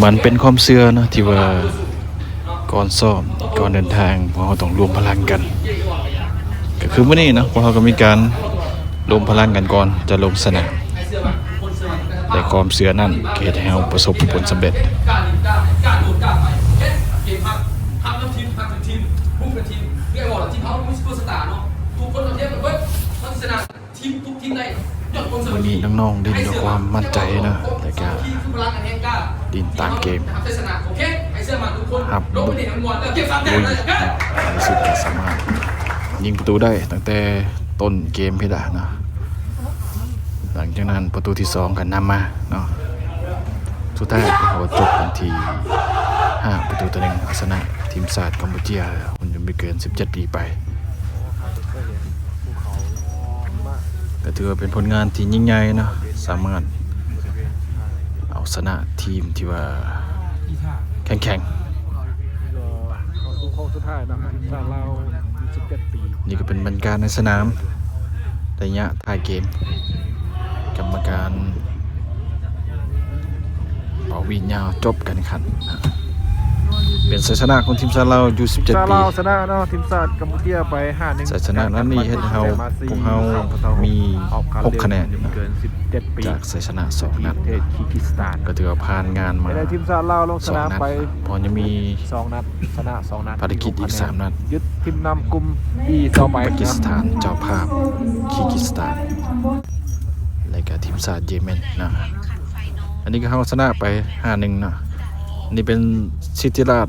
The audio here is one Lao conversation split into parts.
ມັນເປັນຄວາມເຊື່ອເນາະ ທີ່ວ່າກ່ອນຊ້ອມ ກ່ອນເດີນທາງ ພວກເຮົາຕ້ອງລວມພະລັງກັນ. ກໍຄືມື້ນີ້ເນາະ ພວກເຮົາກໍມີການລວມພະລັງກັນກ່ອນຈະລົງສະໜາມ ແລະ ຄວາມເຊື່ອນັ້ນກໍເຮັດໃຫ້ເຮົາປະສົບຜົນສຳເລັດ. ມື້ນີ້ນ້ອງໆຫຼິ້ນດ້ວຍຄວາມໝັ້ນໃຈເນາະ ແລ້ວກະຫຼິ້ນຕາມເກມ ຮັບບຸກລຸຍເນາະ ໃນທີ່ສຸດກະສາມາດຍິງປະຕູໄດ້ຕັ້ງແຕ່ຕົ້ນເກມພຸ້ນລະເນາະ. ຫຼັງຈາກນັ້ນປະຕູທີສອງກະນຳມາເນາະ ສຸດທ້າຍພວກເຮົາຈົບກັນທີ່ຫ້າປະຕູຕໍ່ໜຶ່ງ ເອົາຊະນະທີມຊາດກຳປູເຈຍ ຮຸ່ນຍົນບໍ່ເກີນສິບເຈັດປີໄປ. ກໍຖືວ່າເປັນຜົນງານທີ່ຍິ່ງໃຫຍ່ເນາະ ສາມາດເອົາຊະນະທີມທີ່ວ່າແຂງໆ. ນີ້ກໍເປັນບັນຍາກາດໃນສະໜາມໄລຍະທ້າຍເກມ ກຳມະການ ເປົ່າຫວີດຍາວຈົບການແຂ່ງຂັນ. ເປັນໄຊຊະນະຂອງທີມຊາດລາວ ຢູສິບເຈັດປີ ຊາດລາວຊະນະເນາະ ທີມຊາດກຳປູເຈຍໄປຫ້າໜຶ່ງ. ໄຊຊະນະນັດນີ້ເຮັດໃຫ້ເຮົາ ພວກເຮົາມີຫົກຄະແນນຈາກໄຊຊະນະສອງນັດ ກໍຖືວ່າຜ່ານງານມາສອງນັດ ເພາະຍັງມີ ສອງນັດ ຊະນະສອງນັດ ພາລະກິດອີກສາມນັດ ຍຶດທີມນຳກຸ່ມ E ຕໍ່ໄປ. ປາກິສຖານເຈົ້າພາບ ຄີກິສຖານ ແລະກະທີມຊາດເຢເມັນເນາະ. ອັນນີ້ກໍເຮົາຊະນະໄປຫ້າໜຶ່ງເນາະ. ອັນນີ້ເປັນສິດທິລາດ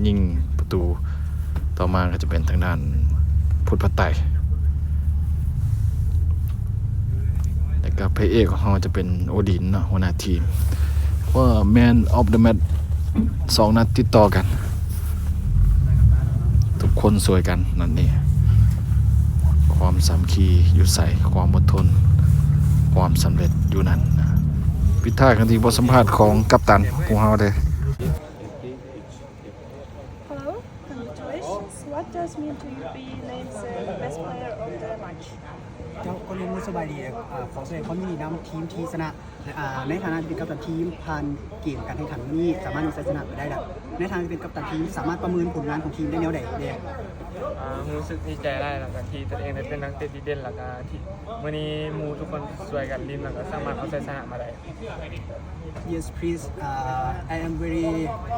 ຍິງປະຕູ ຕໍ່ມາກໍຈະເປັນທາງດ້ານພຸດພັດໄຕ ແລ້ວກໍພະເອກຂອງເຮົາຈະເປັນໂອດິນເນາະ ຫົວໜ້າທີມ ວ່າ Man of the Match ສອງນັດຕິດຕໍ່ກັນ ທຸກຄົນຊ່ວຍກັນນັ້ນເອງ. ຄວາມສາມັກຄີຢູ່ໃສ ຄວາມອົດທົນ ຄວາມສຳເລັດຢູ່ນັ້ນ. ປິດທ້າຍກັນທີ່ບົດສຳພາດຂອງກັບຕັນພວກເຮົາເດ້. Hello, congratulations. What does mean to you be named the best player of the match? ເຈົ້າ ກ່ອນອື່ນໝົດສະບາຍດີ ເອີ ຂໍສະແດງຄວາມຍິນດີນຳທີມທີ່ຊະນະ ອາ ໃນຖານະທີ່ເປັນກັບຕັນທີມ ຜ່ານເກມການແຂ່ງຂັນມື້ນີ້ ສາມາດມີໄຊຊະນະໄປໄດ້ແລ້ວ. ໃນຖານະທີ່ເປັນກັບຕັນທີມ ສາມາດປະເມີນຜົນງານຂອງທີມໄດ້ແນວໃດແດ່? ອາ ຮູ້ສຶກດີໃຈຫຼາຍ ແລ້ວກະທີ່ຕົນເອງໄດ້ເປັນນັກເຕະດີເດັ່ນ ແລ້ວກະທີ່ມື້ນີ້ໝູ່ທຸກຄົນຊ່ວຍກັນຫຼິ້ນ ແລ້ວກະສາມາດເອົາໄຊຊະນະມາໄດ້. Yes, please. Uh, I am very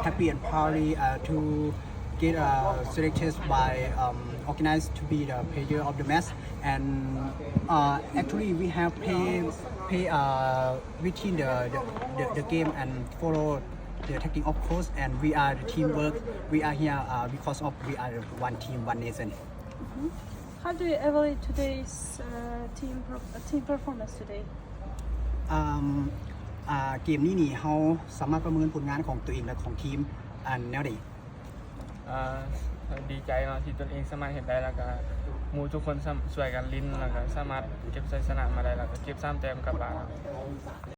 happy and proud, uh, to get, uh, selected by, um, organized to be the player of the match. And, uh, actually, we have play, play, uh, within the, the, the, the game and follow the tactic of coach. And we are the teamwork. We are here, uh, because of we are one team, one nation. Mm-hmm. How do you evaluate today's, uh, team pro-, uh, team performance today? ອາ ເກມນີ້ນີ້ ເຮົາສາມາດປະເມີນຜົນງານຂອງຕົວເອງ ແລະ ຂອງທີມ ອັນແນວໃດ? ອາ ດີໃຈເນາະ ທີ່ຕົນເອງສາມາດເຮັດໄດ້ ແລ້ວກະໝູ່ທຸກຄົນຊ່ວຍກັນຫຼິ້ນ ແລ້ວກະສາມາດເກັບໄຊຊະນະມາໄດ້ ແລ້ວກະເກັບສາມແຕ້ມກັບບ້ານ.